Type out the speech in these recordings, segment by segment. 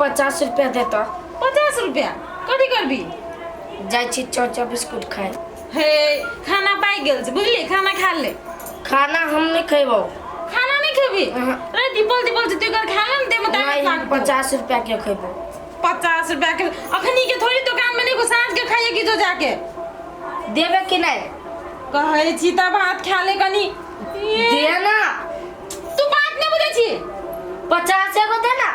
50 रुपया देता। 50 रुपया कथी करबी? जाइ छी चौचा बिस्कुट खाए। हे, खाना पाकि गेल छै, बुझली? खाना खा ले। खाना हम नहीं खेबो। खाना नहीं खेबी? अहाँ। रे दीपल दीपल छै, तू एकर खा ले ने, देहमे ताकत नहीं, हम लागतौ। 50 रुपया के खेबो। 50 रुपया के अखनी के थोड़ी दुकान में नहीं को, साँझ के खाइए की जो जाके। देबे कि नहीं? कहै छी तऽ भात खा ले कनी। दे ना। तू बात नहीं बुझै छी। 50 एगो दे ना।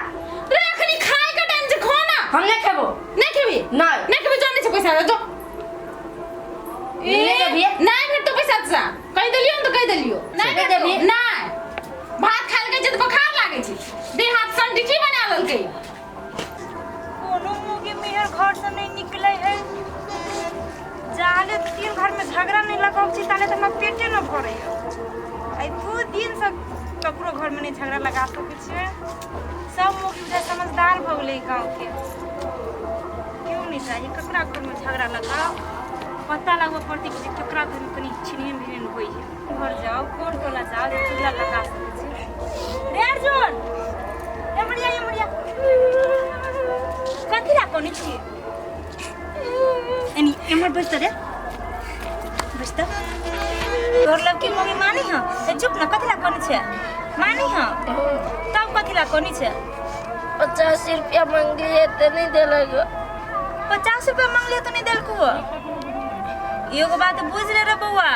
रे अखनी खाए के टाइम छै, खो ना। हम नहीं खेबो। नहीं खेबी? नहीं। नहीं खेबी, जाने छै पैसा जो। ए, नहीं देबी? नहीं भेटतो पैसा तोरा। कहि देलियो ने तऽ कहि देलियो। नहीं नहीं भेटतो। देबी? नहीं। भात खाय लगे छै तऽ बोखार लागै छै। देह हाथ सन डिठी बना लेलकै। कोनो मोगी मेहर घर से नहीं निकले है। जाले तीन घर में झगड़ा नहीं लगाव छी ताले तो हमरा पेटे न भरे है। आई 2 दिन से ककरो घर में नहीं झगड़ा लगा सकै छियै। सब मोगी बुझाइ समझदार भऽ गेलै गाँव के। क्यों नहीं चाही ककरा घर में झगड़ा लगाओ, पता लगबऽ पड़तै कि ककरा घर में कनि छिनहिन भिनहिन होइ है। घर जाओ, कोन टोला जाओ जे चुगला लगा सकै छी। रे अर्जुन, एमरिया एमरिया, कथी ला कनै छी? एनी एम्हर बैस रे, बैस त। तोहर लड़की मम्मी मानी हँ? ए चुप न, कथी ला कनै छै? मानी हँ? तब कथी ला कनै छै? 50 रुपया मंगलिए तो नहीं देलक। 50 रुपया मंगलिए तो नहीं देलकू? एगो बात बुझ ले रे बौआ,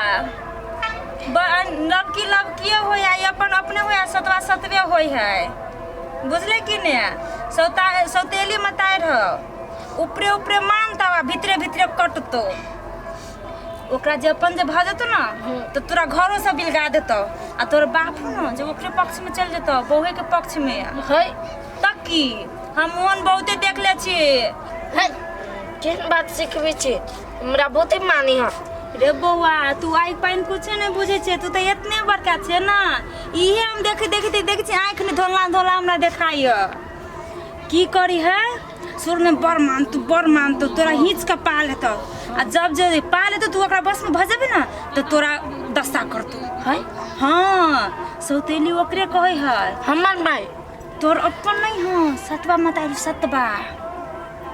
लड़की लड़किए होइ है, अपन अपने होइ है, सतवा सतवे होइ है, बुझले कि ने? सौता सौतेली मताइ रह, ऊपरे ऊपरे मानता आ भीतरे भीतरे कटतो। ओकरा जे अपन जे भऽ जेतौ ने तऽ तोरा घरो से बिलगा देतौ, आ तोर बापो ने जे ओकरे पक्ष में चलि जेतौ, बौहे के पक्ष में। है तब की हम ओहन बहुते देख ले छी। है केहन बात सिखबै छी, हमरा बहुते मानी हँ। रे बौआ, तू आइ पानि कुछो नहि बुझै छै, तू तऽ एतने बड़का छै ने। इहे हम देख देख देख छी, आँखि नहि धोला धोला हमरा देखाइय। की करी है, सुर में बड़ मानतू बड़ मानतू, तोरा हिच के पा लेतौ, आ जब जे पा लेतौ तू ओकरा बस में भऽ जेबी ने तऽ तोरा दशा करतौ। है हाँ, सौतेली ओकरे कहै है। हमर माय तोहर अपन नहीं हँ, सतबा मतारी सतबा।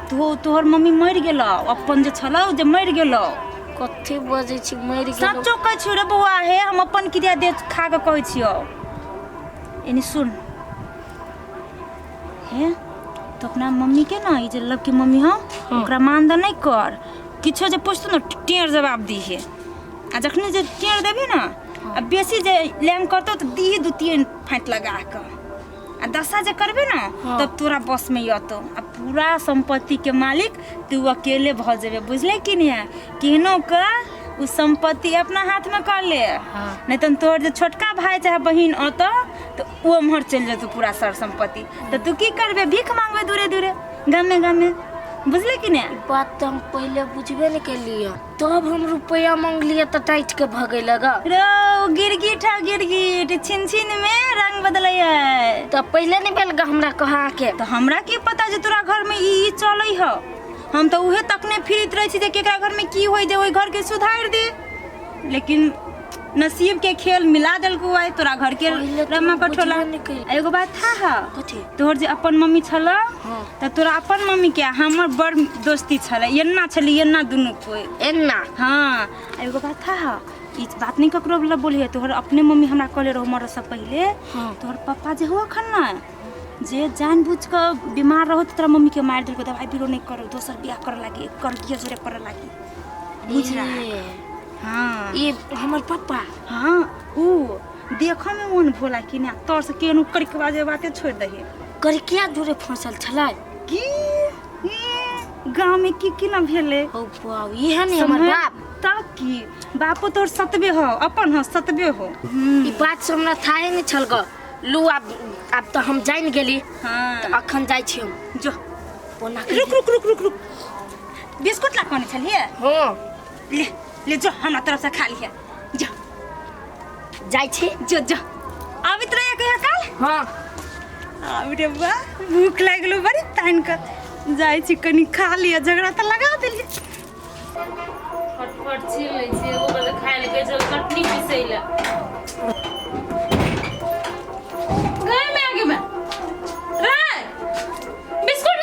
तो तोहर मम्मी मरि गेलौ, अपन जे छलौ जे मरि गेलौ। कथी बजै छी, मरि गेलौ? सच्चो कहै छियौ रे बौआ, हे हम अपन क्रिया दे खा के कहै छियौ। एनी सुन हे, तो अपना मम्मी के ना, ई जे लव के मम्मी हौ, ओकरा मान द नहीं कर, किछो जे पूछतौ ने टेढ़ जवाब दीहे, आ जखने जे टेढ़ देबही ने आ बेसी जे लैंग करतौ तऽ दीही 2-3 फाँटि लगा कऽ, आ दशा जे करबे ने तब तोरा बस में अतौ, आ पूरा संपत्ति के मालिक तू अकेले भऽ जेबे, बुझले कि नहीं? केहनो के उ संपत्ति अपना हाथ में कर ले, नहीं तो तोहर जे छोटका भाई चाहे बहिन अतौ तऽ ओ उम्हर चलि जेतौ पूरा सर संपत्ति, तऽ तू की करबे? भीख मांगबे दूरे दूरे गामे गामे, बुझले कि नहीं? बात तऽ हम पहिले बुझबे नहीं केलियै, तब हम रुपया मंगलियै तऽ टाइट के भगेलक। रो गिरगिट है गिरगिट, छिन छिन में रंग बदलै है। तऽ पहिले नहीं भेल ग हमरा कहा के? तऽ हमरा की पता जे तोरा घर में ई चलै ह, हम तऽ उहे तकने फिरैत रहै छी जे केकरा घर में की होइ जे ओहि घर के सुधारि दे, लेकिन नसीब के खेल मिला देलकौ आइ तोरा घर के पहिले तऽ रमा कठोला। बुझबे नहि केलियै। आ एगो बात था ह। कथी? तोहर जे अपन मम्मी छल तऽ तोरा अपन मम्मी के आ हमर बड़ दोस्ती छलै, एना छलै एना दुनू कोइ एना। हाँ, आ एगो बात था ह, ई बात नहीं ककरो लग बोलिए, तोहर अपने मम्मी हमरा कहले रहो मरऽ से पहिले, तोहर पप्पा जे हो अखन ने जे जानबूझ कऽ बीमार रहो तऽ तोरा मम्मी के मारि देलको, दवाई बीरो नहीं करो, दोसर बियाह करऽ लागी, कर किया जोरे करऽ लागी, बुझ रहा ए, हाँ। ई हमर पप्पा? हाँ, ऊ देखऽ में मन भोला कि ना, तोर से केहनो करके बाजे बाते छोड़ दही। करिकिया जोरे फंसल छलै की? गाँव में की की ना भेलै। हो बाप, इहे ने हमर बाप। तब की बापो तोर सतबे हो, अपन हो सतबे हो। ई बात से हमरा थाहे नहीं छल ग। लू आब तऽ हम जानि गेली। हाँ। तऽ अखन जाइ छी हम। जो। ओना रुक रुक रुक रुक रुक, बिस्कुट ला कहने छलियै? हाँ। ले ले जो, हमरा तरफ से खा लिहे, जो। जाइ छी। जो जो, आबित रहिए कहियो काल। हाँ। आब रे बा, भूख लागि गेलो बड़ी तानि कऽ, जाइ छी कनि खा लिअ, झगड़ा तऽ लगा देलियै। फटफट छील लै छियै, एगो बला खाय लए कहै छै चटनी पीसै लए। गए मैं आगे में रे बिस्कुट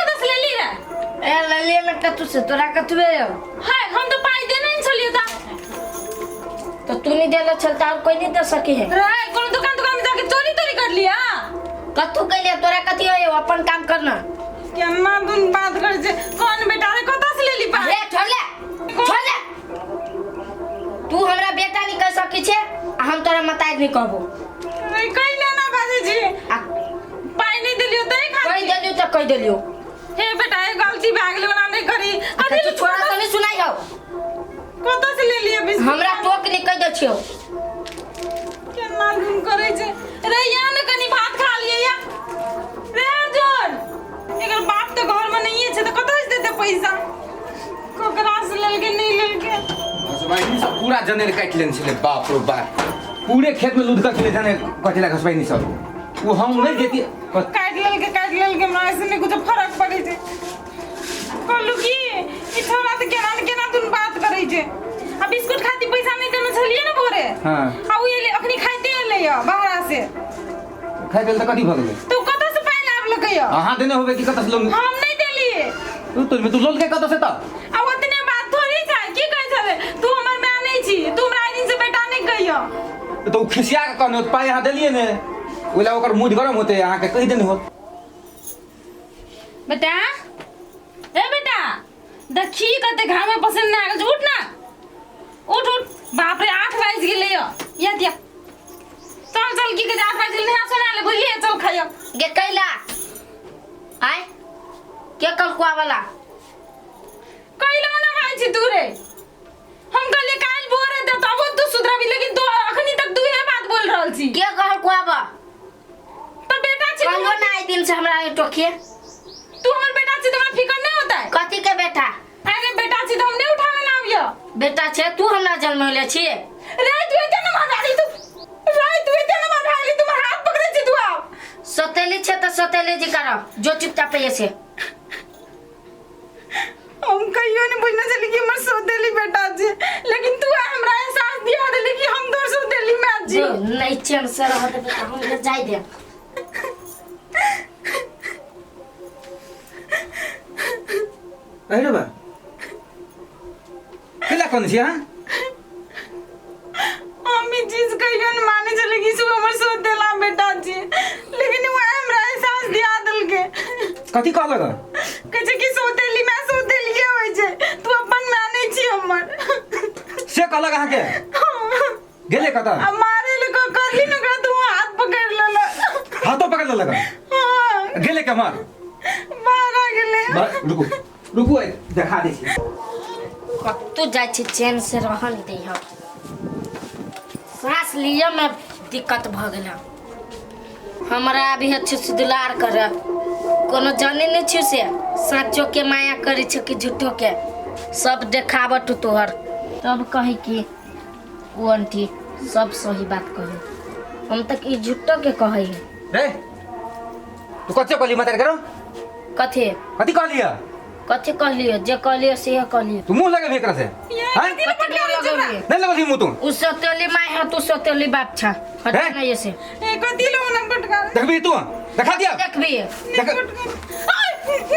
कतू से तोरा कतू है हाय हम तो पाई देने नहीं छलिए ता तो तू नहीं देला चलता और कोई नहीं दे सकी है रे कोनो दुकान दुकान में जाके चोरी तोरी कर लिया कतू के लिए तोरा कथी है अपन काम करना केना दुन बात कर छे कौन बेटा रे कतऽ से लेली पाई अरे छोड़ ले छोड़ ले तू हमरा बेटा नहीं कह सकी छे आ हम तोरा मताई नहीं कहबो रे कइले ना बाजै छी आ पाई नहीं देलियो तै कह खातिर देलियो तो कह देलियो हे बेटा ये गलती भए गेलै ओना नहीं करी अच्छा तू छोड़ा तो नहीं सुनाई हो कतऽ से ले लियै बिस्कुट हमरा टोक नहीं कह दे छियो केना धुन करै छै रे या ने कनी भात खा लियै या रे अर्जुन एकर बाप तऽ घरमे नहिए छै तऽ कतऽ से देतै पैसा ककरा से लेलकै नहि लेलकै घसबैनी सब पूरा जनेर काटि लेने छलै बाप रो बाप पूरे खेत में लुधका छलै जनेर कटेला घसबैनी सब ओ हम नहि देती काटि लेलकै काटि लेलकै हमरा ऐसे नहि कुछो फरक पड़ै छै कहलू की ई छोरा तऽ केना ने केना तुन बात करै छै आ बिस्कुट खातिर पैसा नहि देने छलियै ने भोरे हाँ। आ उ एलै अखनी खाइते एलै यऽ बाहरा से खाइ गेल तऽ कथी भऽ गेलै तऽ उ कतऽ से पाइ लाबलकै यऽ अहाँ देने होबै कि कतऽ से लोन हम नहि देलियै तू तो तू लोन के कतऽ से तऽ आ ओतने बात थोड़ी छै की कहै छलै तू हमर माय नहि छी तू हमरा आइ दिन से बेटा नहि कहियऽ तऽ ओ खिसिया के कहने होत पाइ अहाँ देलियै ने ओहि लए ओकर मूड गरम होतै अहाँके कहि देने होत बेटा ए बेटा देखी कते घामे पसीना आ गेल छै उठ ना उठ उठ बाप रे 8 बाजि गेलै यौ या दिया चल चल की कहै छै 8 बाजि गेलै नहा सोना ले बुझलियै चल खाइयो गे कैला आय के कल कुआ वाला कैला ना खाइ छी तू रे हम कहलियै काल्हि भोरे दे तबो तू सुधरबी लेकिन तू अखनी तक दुहे बात बोल रहल छी के कहल कुआबा तो बेटा छी कहलो ना आई दिन से हमरा टोकिए तू हमर बेटा छी तो हमरा फिकर नहीं होता है कथी के बेटा अरे बेटा छी तो हम नहीं उठावे ना आबियो बेटा छे तू हमरा जन्मले छी रे तू एते ना मार तू रे तू एते ना मार तू हमर हाथ पकड़े छी तू आब सतेली छे तो सतेली जी करब जो चुपचाप ऐसे हम कहियो नहीं बुझने छली कि हमर सौतेली बेटा छै लेकिन तू आइ हमरा एहसास दिया देली कि हम तोर सौतेली माय छी जो नहीं चैन से रह दे बेटा हम ले जाय दे अरे बा केला कोन छी अहाँ हम ई चीज कहियो नहीं माने छली कि तू हमर सौतेला बेटा छी लेकिन उ आइ हमरा एहसास दिया देलकै कथी कहलक कहै छै कि सौतेली माय सौतेलिए होइ छै तू अपन माय नहि छी हमर से कहलक अहाँके गेलै कतऽ आ मारे लए करली ने ओकरा तू हाथ पकड़ि लेलक हाथो पकड़ लेलक हाँ गेलै केम्हर बाहर आ गेलै रुकू रुकू देखा दै छी कतौ जाइ छी चैन से रह नहीं दै हम सांस लिअ में दिक्कत भऽ गेल हन हमरा अभी अच्छे से दुलार कर कोनो जाने नहीं छी से साँचो के माया करै छै कि झूठो के सब देखावट तोहर तब कही कि ओ आंटी सब सही बात कही हम तक ई झूठो के कहै है रे तू कथी कहली मत करो कथी कथी कहली है कथी कहलियो जे कहलियो से कहलियो तू मुंह लगे एकरा से हैं कथी मुँह लगेलियै? नहीं लगल मुंह तू उ सतेली माय है तू सतेली बाप छा हट हैं? ना ये से ए कथी लो ना पटका देखबी तू देखा दिया देखबी देख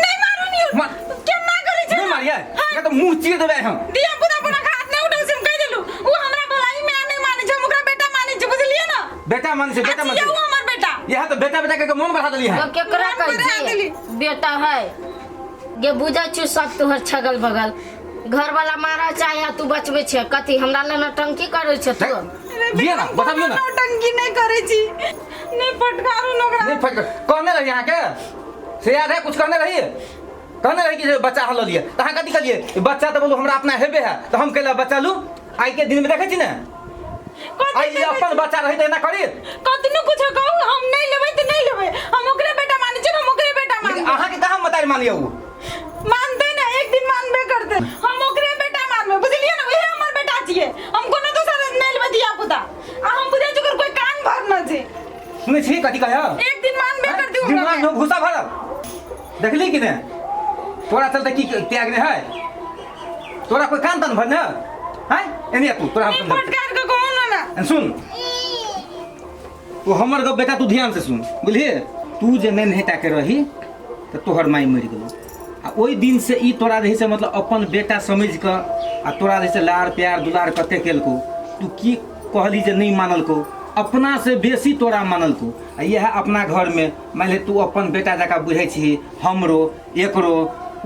नहीं मारू नहीं केना करै छै नहीं मारिया मैं तो मुंह चीर देबै हम दिया पुता अपना हाथ नहीं उठाउ से हम कहि देलु उ हमरा भलाई में नहीं मानै छै हम ओकरा बेटा मानै छै बुझलियै ना बेटा मन से बेटा मन अच्छा, से उ हमर बेटा यह तो बेटा बेटा के मन बढ़ा देली है तो केकरा मन कहै बढ़ा छी देली। बेटा है गे बुझै छी सब तोहर छगल बगल घर वाला मारा चाहे तू बचबै छै कथी हमरा लए नौटंकी करै छै तू लिअ ना बताबियो ना नौटंकी नहीं करै छी नहीं फटकारू न ओकरा नहीं फटकार कहने रही अहाँके से याद है कुछ कहने रही कहने रही कि जे बच्चा हम लऽ लिअ तऽ अहाँ कथी कहलियै ई बच्चा तऽ बोलू हमरा अपना हेबे है तऽ हम कैला बच्चा लू आइ के दिन में देखै छी ने कथी आइ ई अपन बच्चा रही तऽ एना करी कतनो कुछ कहू हम नहीं लेबै तऽ नहीं लेबै हम ओकरे बेटा मानै छी हम ओकरे बेटा लेकिन मानबै अहाँके कहाँ मतारी मानिए उ मानते ना एक दिन मानबे करते हम ओकरे बेटा मानबै बुझलियै ना उहे हमर बेटा छियै हम कोनो दोसर नहीं लेबै धिया पुता आ हम बुझै छी ओकर कोई कान भरना छै सुनै छी कथी कहै एक दिन मानबे करते ओकरा दिमाग में घुसा भरल देखली कि ने तोरा चलते की त्याग ने है तोरा कोई कान तान भरने है एने तू तोरा हम नहीं समझाबै फटकार के कहू ना ना छी। सुन तू हमर गप बेटा तू ध्यान से सुन बुझलिए तू जे नहीं नहेता के रही तो तोहर माई मरि गेलो आ ओहि दिन से ई तोरा रहै से मतलब अपन बेटा समझि कऽ आ तोरा रहै से लाड़ प्यार दुलार कते केलको, तू की कहली जे नहि मानलको, अपना से बेसी तोरा मानलको। आ इएह अपना घरमे मानि ले तू अपन बेटा जकाँ बुझै छिही, हमरो एकरो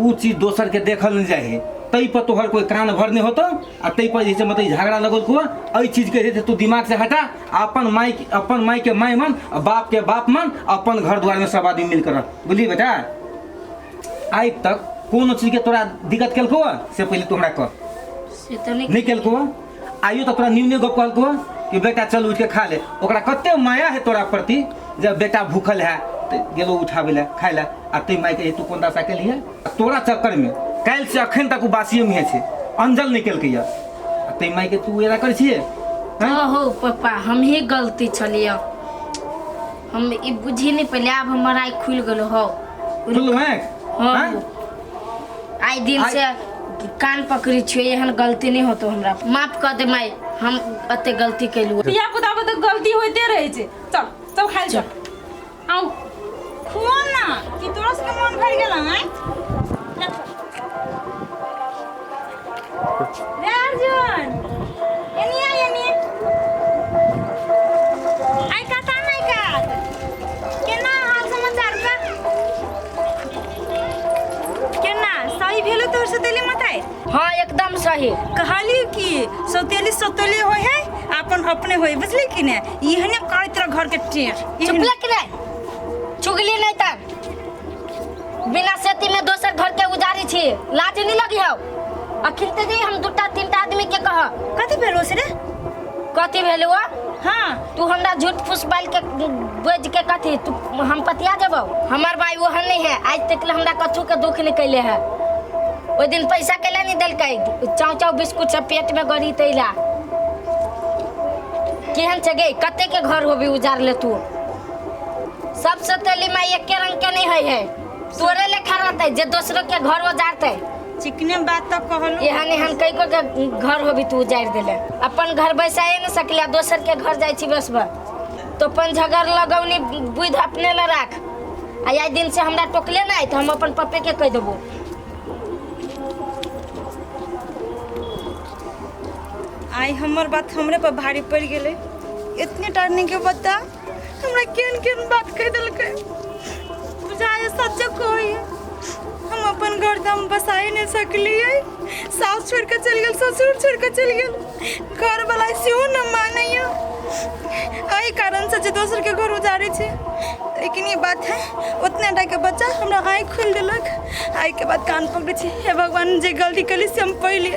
उ चीज दोसरके देखल नहि जाइ है, ताहि पर तोहर कोई कान भर नहि होतो आ ताहि पर जे छै मतलब झगड़ा लगल को। एहि चीजके जे छै तू दिमाग से हटा, अपन माय, अपन मायके माय मान आ बापके बाप मान, अपन घर दुआरमे सब आदमी मिलकर रह, बुझली बेटा? आइ तक कोनो चीजके तोरा दिक्कत केलको से पहिले तू हमरा कह। से तऽ नहि। नहि केलको? आइयो तऽ तोरा न्यूने गप कहलको कि बेटा चल उठि के खा ले, ओकरा कते माया है तोरा प्रति, जब बेटा भूखल है तऽ गेलो उठाबै लए खाय लए, आ तै मायके तू कोन दशा केलियै? तोरा चक्करमे काल्हि से अखन तक ओ बासिए मुँहे छै, अंजल नहि केलकै यऽ, आ तै मायके तू एना करै छियै? हो पप्पा, हमही गलती छलियै, हम ई बुझी नहि पहिले, आब हमर आँखि खुलि गेलो। हौ। खुललो है? हाँ। आइ दिन से कान पकड़ी छियो, एहन गलती नहीं होतो, हमरा माफ कर दे माई, हम अते गलती कैलु। धिया पुता पर तऽ गलती होइते रहै छै। चल चल, खाइ चल, आउ। खुआ ना कि तोरा सबके मन भरि गेल? आँय रे अर्जुन, एनी आ, एनी आइ, कता नहि कात, केना हाल समाचार का, केना सही भेलो तोहर सौतेली मताई? हाँ, एकदम सही। कहली कि सौतेली सौतेली होय है, अपन अपने होय, बुझली कि ने? एहने करैत रह घर के टेर। चुप लग रे, चुगली नहीं तर, बिना सेती में दोसर घर के उजारी छी, लाज नहीं लगी हौ? अखिल ते जे हम दूटा तीनटा आदमी के कह। कथी भेलो से रे? कथी भेलो? हाँ। तू हमरा झूठ फूस बाल के बोझ के कथी तू हम पतिया देबो? हमर भाई ओहन नहीं है, आज तक ले हमरा कथू के दुख नहीं कैले है। ओहि दिन पैसा कैला नहीं देलकै? चाउ चाउ बिस्कुट सब पेट में गड़ी तैला केहन छै गे? कते के घर होबी उजार ले तू? सबसे तेली में एके रंग के नहीं है, है तोरे लेखा रहते जे दोसरो के घर उजारते। चिकने बात तो कहलू। एहन एहन कई को के घर होबी तू उजारि देले, अपन घर बैसाए नहीं सकले, दोसर के घर जाइ छी बसबा। तो अपन झगड़ लगौनी बुद्धि अपने ल राख, आ आइ दिन से हमरा टोकले नहीं तो हम अपन पप्पे के कह देबो। आइ हमर बात हमरे पर भारी पड़ि गेलै। इतने टारने के बता हमरा केहन केहन बात कहि देलकै, बुझाय सच्चे कोई हम अपन घर तऽ हम बसाए नहि सकलियै। साउस छोड़ि कऽ चलि गेल, ससुर छोड़ि कऽ चलि गेल, घरवला सेहो न मानैया, एहि कारणसँ जे दोसरके घर उजाड़ै छै। लेकिन ई बात है, उतने टाके बच्चा हमरा आँखि खोलि देलक। आइके बाद कान पकड़ै छी, हे भगवान, जे गलती कली से हम पहिले